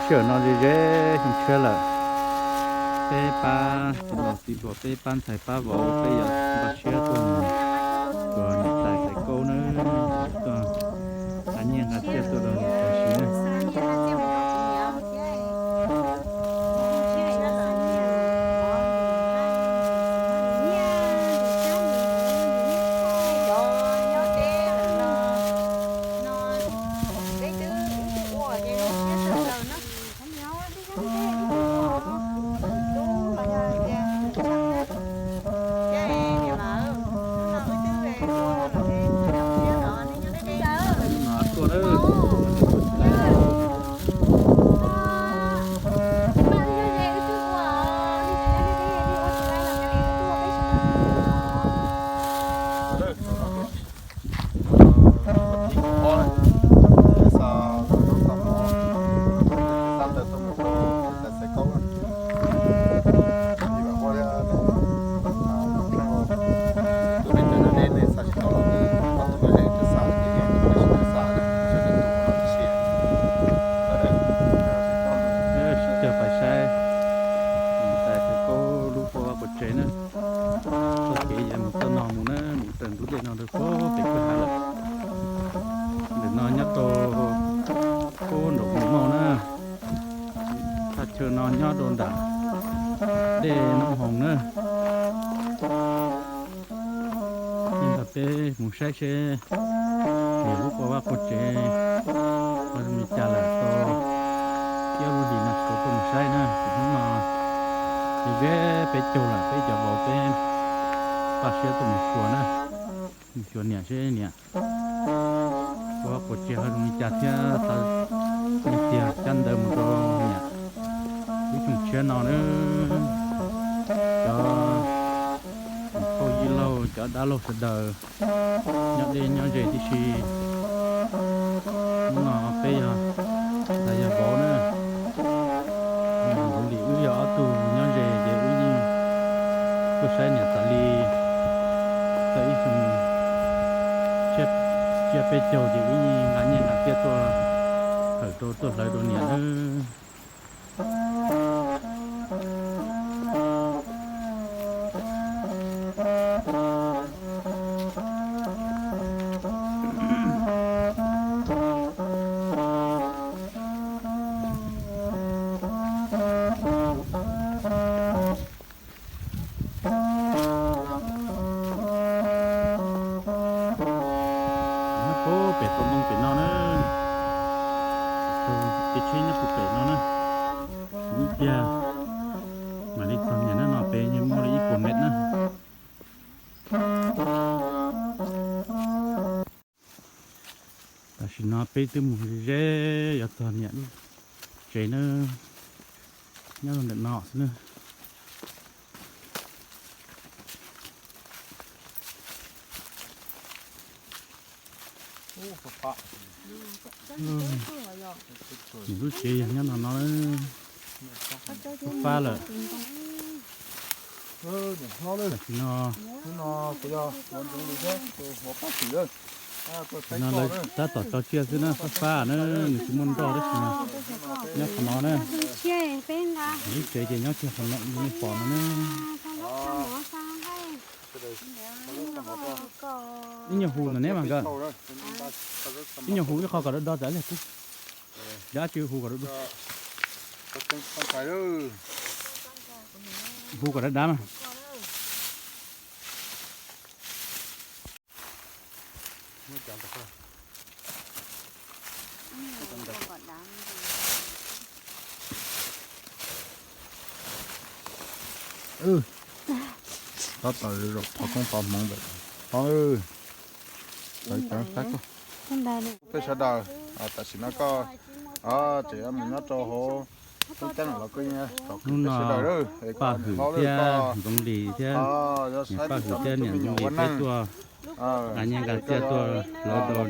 Tsam no ze ze xyoo tshiab lawm, peb pab txiv laus txiv hluas, peb pab ntxhais pab vauv, peb yuav npaj siab tuaj mus xyuas niam tais Xaiv Kaub na, tuaj nqa nyiaj nqa txiaj tuaj rau niam tais siv na. Sib caug pais saib niam tais Xaiv Kaub lub quas vaj quas tsev na. Txoj kev yog mus txoj no mus na, mus raws ntug dej no rau puag pem kwj ha lawm. Ntawm no nyob rau puag nraum Mus Mauj na. Thaj chaw no nyob rau nram dej Noob Hoos na. Nrog peb mus saib seb niam lub quas vaj quas tsev ho zoo li cas lawm tau. Thiab lub hlis no kuv tuaj mus saib na, hnub no ze ze peb caug lawm, peb cov vauv peb npaj siab tuaj mus xyuas na, mus xyuas niam seb niam quas vaj quas tsev ho zoo li cas thiab tau tiag cab ntawv mus rau niam lub xyoo tshiab no na. Cov phauj yij laug cov dab laug sawv daws nyob deb nyob ze tib si. Hnub no peb yog ntxhais yog vauv na, nkaus li wb yog ob tug nyob ze ces wb yeej tuaj saib niam tas li. Txog ib xyoo tsiab peb caug ces wb yeej nqa nyiaj nqa txiaj tuaj hawm rau tuaj hlawv rau niam nawb. Nyob puag pem tau ntoo pem no na, tsheb nyob puag pem no na. Ib pliag mam li txog niam na, no pem yeej muaj li ib puas mev na. Tam sim no peb twb mus ze ze yuav txog niam lub tsev na, nyob rau ntawm no xwb na. Niam lub tsev yog nyob no no, fab fab lawm. Tam sim no no lawv tab tom tso tsiaj xwb na, fab fab na, nws tsis muaj nroj tab sis mas nyob qhov no na. Lub tsev ces nyob kiag qhov no nej pom no na. Ib nyuag hu ntawm neb mas nkawd, ib nyuag hu ib qho kom do do tas li kub. Dab tsi hu kom do do. Hu kom dab dab mas. Tab tom zaum thov koob thov hmoov ntawm no. Peb sawv daws, tam sim no koj tseem mus nyob rau hauv lub ceeb los koj, hnub no Paj Hwm thiab Ntxoov Lis thiab, niam Paj Hwm thiab niam Ntxoov Lis peb tuaj nqa nyiaj nqa txiaj tuaj hlawv rau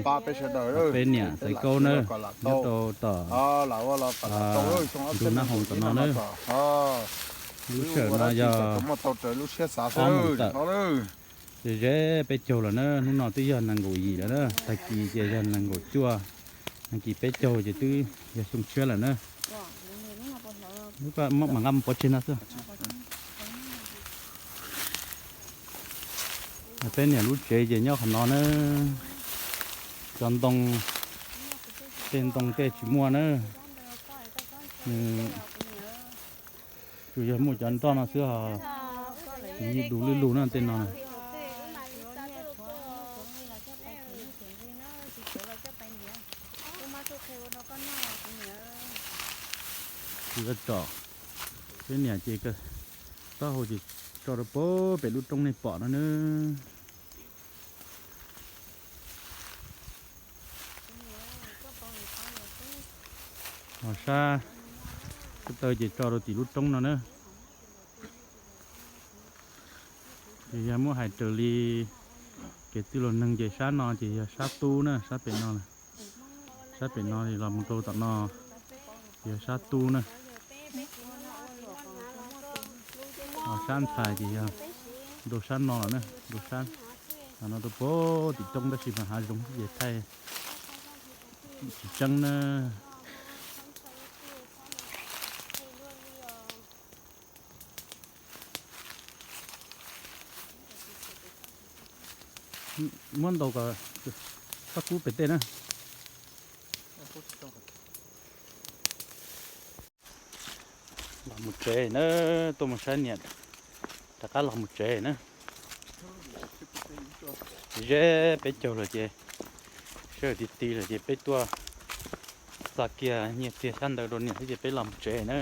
peb niam Xaiv Kaub nawb, nyob rau tom ntug Nab Hoos tom no nawb. Lub sij hawm no yog ob moos tawm, ze ze peb caug lawm na, hnub no twb yog nees nkaum yim lawm na, tag kis ces yog nees nkaum cuaj, tag kis peb caug ces twb yog xyoo tshiab lawm na. Mam nqa mus pov tseg no xwb. Peb niam lub tsev ces nyob qhov no na. Cov ntoo, tej ntoo tej tsis muaj na. Tsuas yog muaj cov nroj no xwb os. Nws yeej du lwj lug na tej no. Tsis tau tsom, peb niam ces taub hau ces tso rau pem lub roob nej pom no na. Ho sab ko taw ces tso rau tim lub roob no na. Ces yog muab hais raws li kev txwj laus neeg ces sab no ces yog sab tub na, sab pem no. Sab pem no los mus rau tom no yog sab tub na. Ho sab ntxhais ces yog rau sab no lawm na, rau sab no rau pem tim roob tab sis mas hav zoov ces thaij tsis tseeb na. Muab ntaus kom txhob kub pem tej na. Los mus tsev na, tuaj mus saib niam, rov qab los mus tsev na. Ze peb caug lawm ces, sawv ti ti lawm ces peb tuaj txog kiag nyiaj txiag xyab ntawv rau niam xwb ces peb los mus tsev na.